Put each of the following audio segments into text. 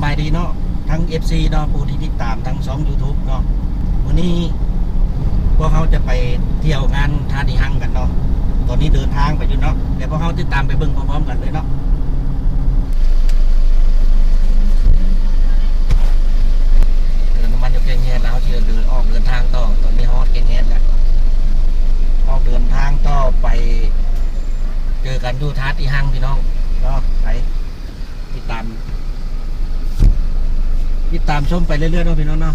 ສະບາຍດີເນາະ ທັງເອັຟຊີເນາະ ຜູ້ທີ່ຕິດຕາມທາງຊ່ອງຢູທູບເນາະ. ມື້ນີ້ພວກເຮົາຈະໄປທ່ຽວງານທາດອີຮັງກັນເນາະ. ຕອນນີ້ເດີນທາງໄປຢູ່ເນາະ ດຽວພວກເຮົາຕິດຕາມໄປເບິ່ງພ້ອມໆກັນເລີຍເນາະ. ເຕີມນ້ຳມັນຢູ່ແກ່ງແຮດແລ້ວ ເຮົາຊິເດີນ ອອກເດີນທາງຕໍ່. ຕອນນີ້ຮອດແກ່ງແຮດແລ້ວ ອອກເດີນທາງຕໍ່ໄປ ເຈີກັນຢູ່ທາດອີຮັງພີ່ນ້ອງເນາະ. ໄປ ຕິດຕາມ ຕິດຕາມຊົມໄປເລື້ອຍໆເນາະພີ່ນ້ອງເນາະ.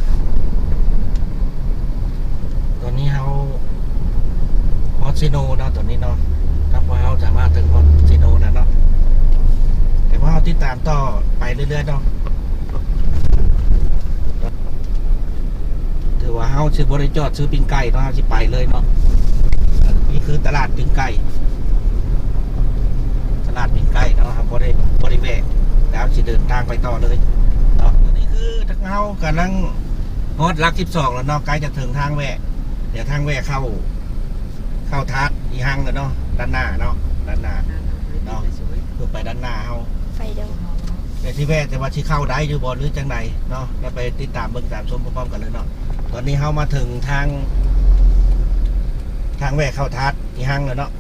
ຕອນນີ້ເຮົາຮອດເຊໂນເນາະ ຕອນນີ້ເນາະ ກັບພວກເຮົາສາມາດເຖິງຮອດເຊໂນແລ້ວເນາະ. ດຽວພວກເຮົາຕິດຕາມຕໍ່ໄປເລື້ອຍໆເນາະ. ຖືວ່າເຮົາຊິບໍ່ໄດ້ຈອດຊື້ປີ້ງໄກ່ເນາະ ເຮົາຊິໄປເລີຍເນາະ. ນີ້ຄືຕະຫຼາດປີ້ງໄກ່ ຕະຫຼາດປີ້ງໄກ່ເນາະ ເຮົາບໍ່ໄດ້ ບໍ່ໄດ້ແວະ ແລ້ວເຮົາຊິເດີນທາງໄປຕໍ່ເລີຍເນາະ. ນີ້ຄືເຮົາກຳລັງຮອດຫຼັກສິບສອງແລ້ວເນາະ ໃກ້ຈະເຖິງທາງແວະ ດຽວທາງແວະເຂົ້າ ເຂົ້າທາດອີຮັງແລ້ວເນາະ ດ້ານໜ້າເນາະ ດ້ານໜ້າເນາະ ຄືໄປດ້ານໜ້າເຮົາ ໄປເດີ ແຕ່ຊິແວະ ແຕ່ວ່າຊິເຂົ້າໄດ້ຢູ່ບໍ່ ຫຼືຈັ່ງໃດເນາະ ແລ້ວໄປຕິດຕາມເບິ່ງຕາມຊົມພ້ອມໆກັນເລີຍເນາະ. ຕອນນີ້ເຮົາມາເຖິງທາງ ທາງແວະເຂົ້າທາດອີຮັງແລ້ວເນາະ.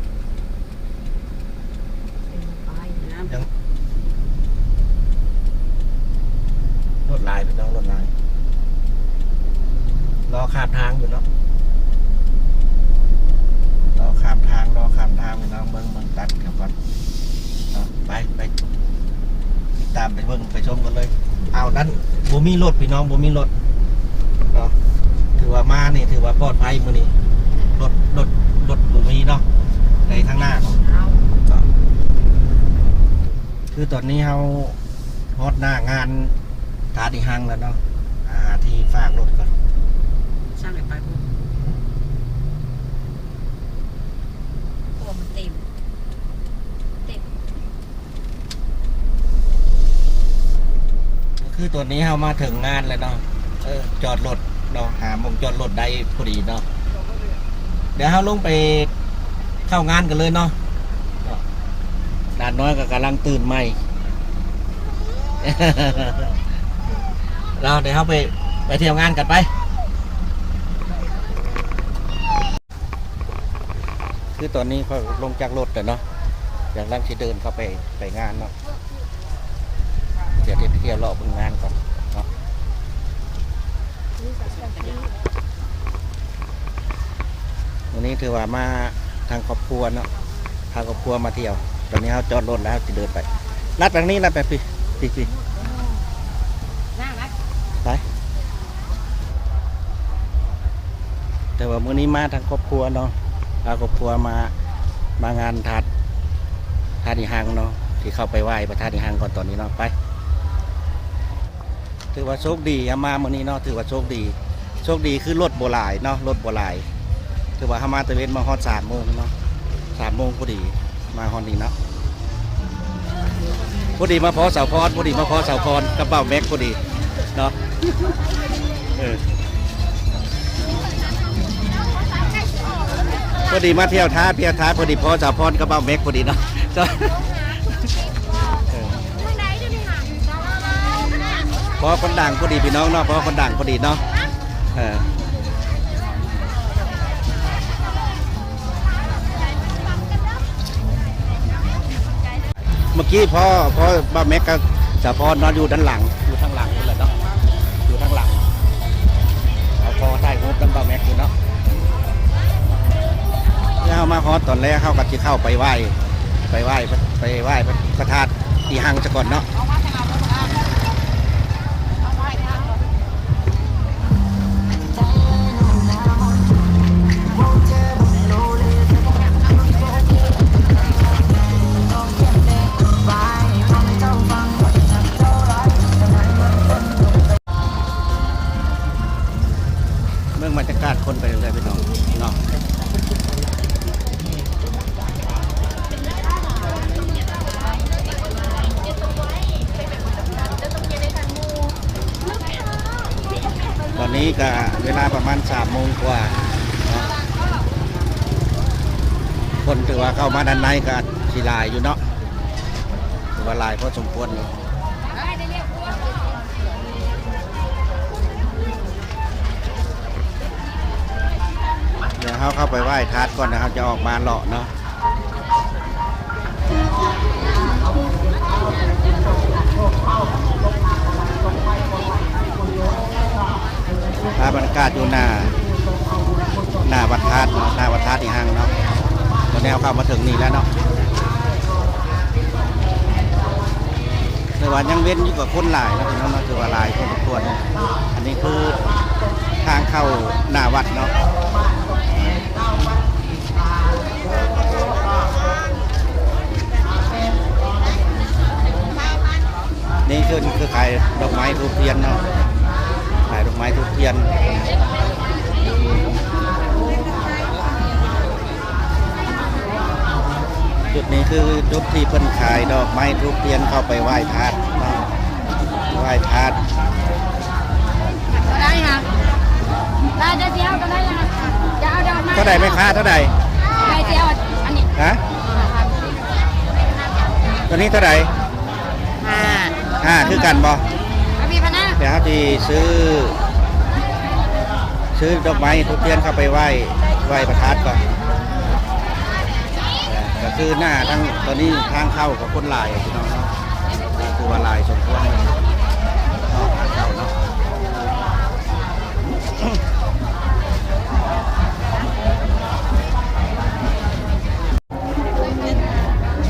ລົດຫຼາຍພີ່ນ້ອງ ລົດຫຼາຍ ລໍຂ້າມທາງຢູ່ເນາະ ລໍຂ້າມທາງ ລໍຂ້າມທາງພີ່ນ້ອງ. ເບິ່ງ ເບິ່ງຕັດເຂົ້າກ່ອນເນາະ. ໄປ ໄປ ຕິດຕາມໄປເບິ່ງໄປຊົມກັນເລີຍ. ອ້າວ ນັ້ນບໍ່ມີລົດພີ່ນ້ອງ ບໍ່ມີລົດເນາະ. ຖືວ່າມານີ້ຖືວ່າປອດໄພມື້ນີ້ ລົດ ລົດ ລົດບໍ່ມີເນາະ ໃນທາງໜ້າເນາະ. ຄືຕອນນີ້ເຮົາຮອດໜ້າງານທາດອີຮັງແລ້ວເນາະ. ຫາທີ່ຝາກລົດກ່ອນ ຊ່າງໃຫ້ໄປພຸ້ນ ເພາະວ່າມັນເຕັມ ເຕັມ. ຄືຕອນນີ້ເຮົາມາເຖິງງານແລ້ວເນາະ ເອີ ຈອດລົດເນາະ ຫາໝ່ອງຈອດລົດໄດ້ພໍດີເນາະ. ດຽວເຮົາລົງໄປເຂົ້າງານກັນເລີຍເນາະ. ຫຼານນ້ອຍກໍກຳລັງຕື່ນໃໝ່ ແລ້ວດຽວເຮົາໄປ ໄປທ່ຽວງານກັນໄປ. ຄືຕອນນີ້ຂ້ອຍລົງຈາກລົດແລ້ວເນາະ ກຳລັງຊິເດີນເຂົ້າໄປ ໄປງານເນາະ. ດຽວ ດຽວ ດຽວເລາະເບິ່ງງານກ່ອນເນາະ. ມື້ນີ້ຖືວ່າມາທາງຄອບຄົວເນາະ ພາຄອບຄົວມາທ່ຽວ. ຕອນນີ້ເຮົາຈອດລົດແລ້ວ ເຮົາຊິເດີນໄປ ລັດໄປທາງນີ້ ລັດໄປພີ້ ພີ້ ພີ້ ໄປ. ແຕ່ວ່າມື້ນີ້ມາທັງຄອບຄົວເນາະ ພາຄອບຄົວມາ ມາງານທາດ ທາດອີຮັງເນາະ ທີ່ເຂົ້າໄປໄຫວ້ພະທາດອີຮັງກ່ອນຕອນນີ້ເນາະ. ໄປ ຖືວ່າໂຊກດີ ເຮົາມາມື້ນີ້ເນາະ ຖືວ່າໂຊກດີ ໂຊກດີຄືລົດບໍ່ຫຼາຍເນາະ ລົດບໍ່ຫຼາຍ. ຖືວ່າເຮົາມາຕາເວັນ ມາຮອດສາມໂມງເນາະ ສາມໂມງພໍດີ ມາຮອດນີ້ເນາະ. ພໍດີມາພໍ້ສາວພອນ ພໍດີມາພໍ້ສາວພອນກັບບ່າວແມັກພໍດີເນາະ. ເອີ ພໍດີມາທ່ຽວທາດ ທ່ຽວທາດ ພໍດີພໍ້ສາວພອນກັບບ່າວແມັກພໍດີເນາະ. ເອີ ພໍ້ຄົນດັງພໍດີພີ່ນ້ອງເນາະ ພໍ້ຄົນດັງພໍດີເນາະ. ເອີ ເມື່ອກີ້ພໍ້ ພໍ້ບ່າວແມັກກັບສາວພອນເນາະ ຢູ່ດ້ານຫຼັງ ຢູ່ທາງຫຼັງພຸ້ນແຫຼະເນາະ ຢູ່ທາງຫຼັງ. ເຮົາຂໍຖ່າຍຮູບນຳບ່າວແມັກຢູ່ເນາະ. ເຮົາມາຮອດຕອນແລກ ເຮົາກໍຊິເຂົ້າໄປໄຫວ້ ໄປໄຫວ້ ໄປໄຫວ້ພະທາດອີຮັງສາກ່ອນເນາະ. ເບິ່ງບັນຍາກາດຄົນໄປເລື້ອຍໆ ພີ່ນ້ອງເນາະ. ຕອນນີ້ກະເວລາປະມານສາມໂມງກວ່າເນາະ ຄົນຖືວ່າເຂົ້າມາດ້ານໃນກະຊິຫຼາຍຢູ່ເນາະ ຖືວ່າຫຼາຍພໍສົມຄວນຢູ່. ເຮົາເຂົ້າໄປໄຫວ້ທາດກ່ອນ ແລ້ວເຮົາຈະອອກມາເລາະເນາະ. ພາບບັນຍາກາດຢູ່ໜ້າ ໜ້າວັດທາດເນາະ ໜ້າວັດທາດອີຫັ້ງເນາະ. ຕອນນີ້ເຮົາເຂົ້າມາເຖິງນີ້ແລ້ວເນາະ ແຕ່ວ່າຍັງເວັ້ນຢູ່ ກໍຄົນຫຼາຍເນາະ ພີ່ນ້ອງເນາະ ຖືວ່າຫຼາຍພໍສົມຄວນ. ອັນນີ້ຄືທາງເຂົ້າໜ້າວັດເນາະ. ນີ້ຄື ຄືຂາຍດອກໄມ້ທູບທຽນເນາະ ຂາຍດອກໄມ້ທູບທຽນ. ຈຸດນີ້ຄືຈຸດທີ່ເພິ່ນຂາຍດອກໄມ້ທູບທຽນເຂົ້າໄປໄຫວ້ທາດເນາະ ໄຫວ້ທາດ. ຕົວໃດຫະ? ຕາຈະຊິເອົາຕົວໃດຫະ? ຈະເອົາດອກໄມ້ ເທົ່າໃດແມ່ຄ້າ ເທົ່າໃດ? ແມ່ຊິເອົາອັນນີ້ ຮະ? ຕົວນີ້ເທົ່າໃດ? ຫ້າ ຫ້າຄືກັນບໍ່? ເອົາພີ່ພະນາ ດຽວເຮົາຊິຊື້ ຊື້ດອກໄມ້ທູບທຽນເຂົ້າໄປໄຫວ້ ໄຫວ້ພະທາດກ່ອນ. ກໍຄືໜ້າທາງ ຕອນນີ້ທາງເຂົ້າກໍຄົນຫຼາຍ ພີ່ນ້ອງເນາະ ຖືວ່າຫຼາຍສົມຄວນເນາະ ທາງເຂົ້າເນາະ.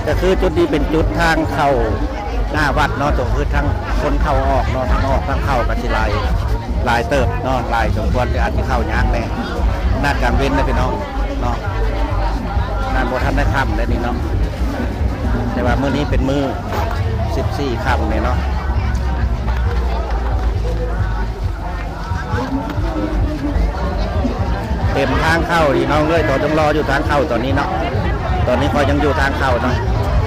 ກໍຄືຈຸດນີ້ເປັນຈຸດທາງເຂົ້າໜ້າວັດເນາະ ກໍຄືທັງຄົນເຂົ້າອອກເນາະ ທັງອອກທັງເຂົ້າກໍຊິຫຼາຍ ຫຼາຍເຕີບເນາະ ຫຼາຍສົມຄວນ ແຕ່ອາດຊິເຂົ້າຍາກແດ່. ຂະໜາດກາງເວັນນະພີ່ນ້ອງເນາະ ຂະໜາດບໍ່ທັນໄດ້ຄ່ຳເດ້ນີ້ເນາະ ແຕ່ວ່າມື້ນີ້ເປັນມື້ສິບສີ່ຄ່ຳນີ້ເນາະ. ເຕັມທາງເຂົ້າພີ່ນ້ອງເອີຍ ຕ້ອງລໍຢູ່ທາງເຂົ້າຕອນນີ້ເນາະ. ຕອນນີ້ຂ້ອຍຍັງຢູ່ທາງເຂົ້າເນາະ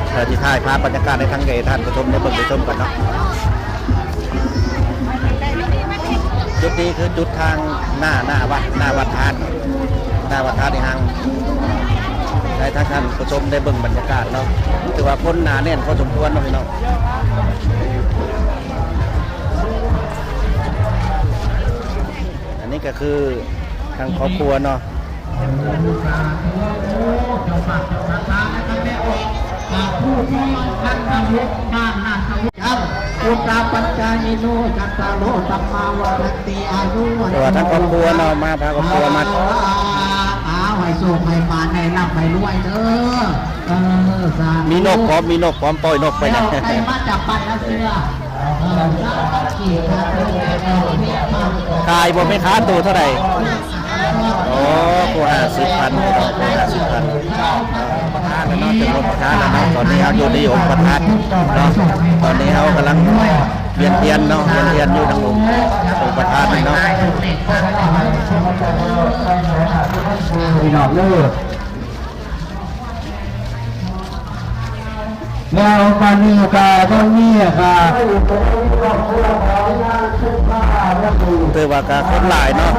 ເພື່ອທີ່ຖ່າຍພາບບັນຍາກາດໃຫ້ທັງໃຫ້ທ່ານຜູ້ຊົມໄດ້ເບິ່ງໄດ້ຊົມກັນເນາະ. ຈຸດນີ້ຄືຈຸດທາງໜ້າ ໜ້າວັດ ໜ້າວັດທາດ ໜ້າວັດທາດອີຫັ້ງ ໃຫ້ທາງທ່ານຜູ້ຊົມໄດ້ເບິ່ງບັນຍາກາດເນາະ. ຖືວ່າຄົນໜາແໜ້ນພໍສົມຄວນເນາະພີ່ນ້ອງ. ອັນນີ້ກໍຄືທາງຄອບຄົວເນາະ ແຕ່ວ່າທາງຄອບຄົວເນາະ ມາພາຄອບຄົວມາ ເອົາໃຫ້ໂຊກໃຫ້ໝານ ໃຫ້ລ່ຳໃຫ້ລວຍເດີ. ເອີ ສາທຸ ມີນົກພ້ອມ ມີນົກພ້ອມ ປ່ອຍນົກໄປ ແລ້ວໄກ່ມາຈາກບ້ານນາເສືອ. ຂາຍບໍ່ແມ່ຄ້າ ໂຕເທົ່າໃດ? ໂອ້ ຄູ່ຫ້າສິບພັນ ພີ່ນ້ອງ ຄູ່ຫ້າສິບພັນ. ປະທານແລ້ວເນາະ ເປັນອົງປະທານແລ້ວເນາະ. ຕອນນີ້ເຮົາຢູ່ທີ່ອົງປະທານເນາະ ຕອນນີ້ເຮົາກຳລັງວຽນທຽນເນາະ ວຽນທຽນຢູ່ທາງອົງ ອົງປະທານນີ້ເນາະ ພີ່ນ້ອງເອີຍ. ແລ້ວບາດນີ້ກໍເບິ່ງນີ້ກໍ ຖືວ່າກໍຄົນຫຼາຍເນາະ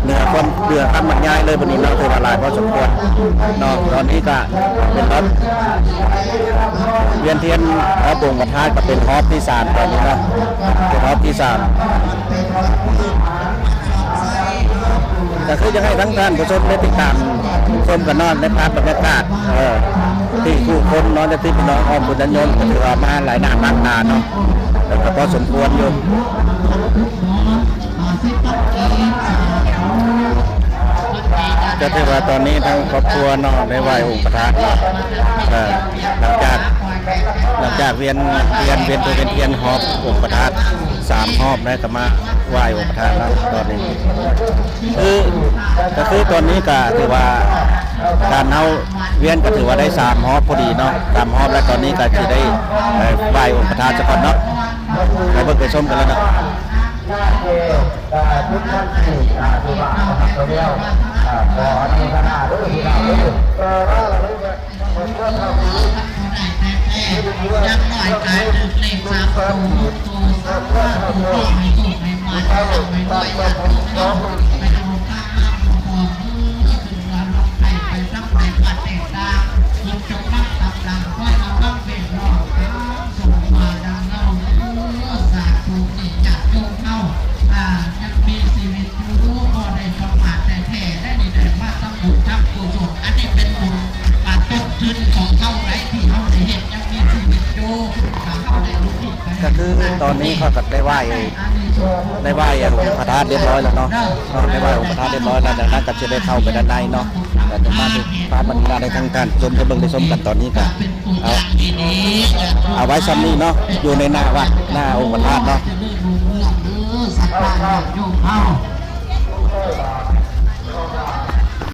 ເໜືອຄວາມ ເໜືອຄາດບັນຍາຍເລີຍບັດນີ້ເນາະ ຖືວ່າຫຼາຍພໍສົມຄວນເນາະ. ຕອນນີ້ກໍເປັນຮອບວຽນທຽນຮອບອົງພະທາດ ກໍເປັນຮອບທີສາມຕອນນີ້ເນາະ ເປັນຮອບທີສາມ. ກໍຄືຢາກໃຫ້ທັງທ່ານຜູ້ຊົມໄດ້ຕິດຕາມຊົມກັນເນາະ ໃນພາບບັນຍາກາດ ເອີ ທີ່ຜູ້ຄົນເນາະ ແລະ ທີ່ພີ່ນ້ອງອ້ອມບຸນຍາດໂຍມ ກໍຖືວ່າມາຫຼາຍໜ້າຫຼາຍຕາເນາະ ແລ້ວກໍພໍສົມຄວນຢູ່. ກໍຖືວ່າຕອນນີ້ທາງຄອບຄົວເນາະ ໄດ້ໄຫວ້ອົງພະທາດເນາະ ເອີ ຫຼັງຈາກ ຫຼັງຈາກວຽນທຽນ ວຽນທຽນ ວຽນທຽນຮອບອົງພະທາດສາມຮອບແລ້ວ ກໍມາໄຫວ້ອົງພະທາດເນາະ. ຕອນນີ້ຄື ກໍຄືຕອນນີ້ກໍຖືວ່າການເຮົາວຽນກໍຖືວ່າໄດ້ສາມຮອບພໍດີເນາະ ສາມຮອບແລ້ວ. ຕອນນີ້ກໍຊິໄດ້ໄຫວ້ອົງພະທາດສາກ່ອນເນາະ ໄປເບິ່ງໄປຊົມກັນເລີຍເນາະ. ຢ່າງໜ້ອຍກະຖືກເລກສາມໂຕ ຫົກໂຕ ສາທຸ ຂໍໃຫ້ໂຊກໃຫ້ໝານ ໃຫ້ລ່ຳໃຫ້ລວຍ ຢ່າຕົກເນາະ ໄປເອົາຕາມມາຂອບເດີ ເຖິງວ່າລົງໄປ ໄປທຳໃດປະເທດຕ່າງ ເພິ່ນຈົງນຳຕຳລັງ ຄອຍລະວັງເວກລ້ອມ ຕາມສົມມາດັ່ງເລົ່າເດີ ສາທຸ ນີ້ຍາດໂຍມເຮົາ ອ່າ ຍັງມີຊີວິດຢູ່ ບໍ່ໄດ້ປະໝາດແທ້ໆ ໄດ້ນີ້ ໄດ້ມາທຳບຸນທຳ ກໍຄືຕອນນີ້ຂ້ອຍກໍໄດ້ໄຫວ້ ໄດ້ໄຫວ້ອົງພະທາດຮຽບຮ້ອຍແລ້ວເນາະ ເນາະ ໄດ້ໄຫວ້ອົງພະທາດຮຽບຮ້ອຍແລ້ວ ດັ່ງນັ້ນກໍຈະໄດ້ເຂົ້າໄປດ້ານໃນເນາະ ກໍຈະພາ ພາບັນດາໃນທາງການຊົມ ໄດ້ເບິ່ງໄດ້ຊົມກັນຕອນນີ້ກໍ ເອົາ ເອົາໄວ້ຊ່ຳນີ້ເນາະ ຢູ່ໃນໜ້າວັດ ໜ້າອົງພະທາດເນາະ.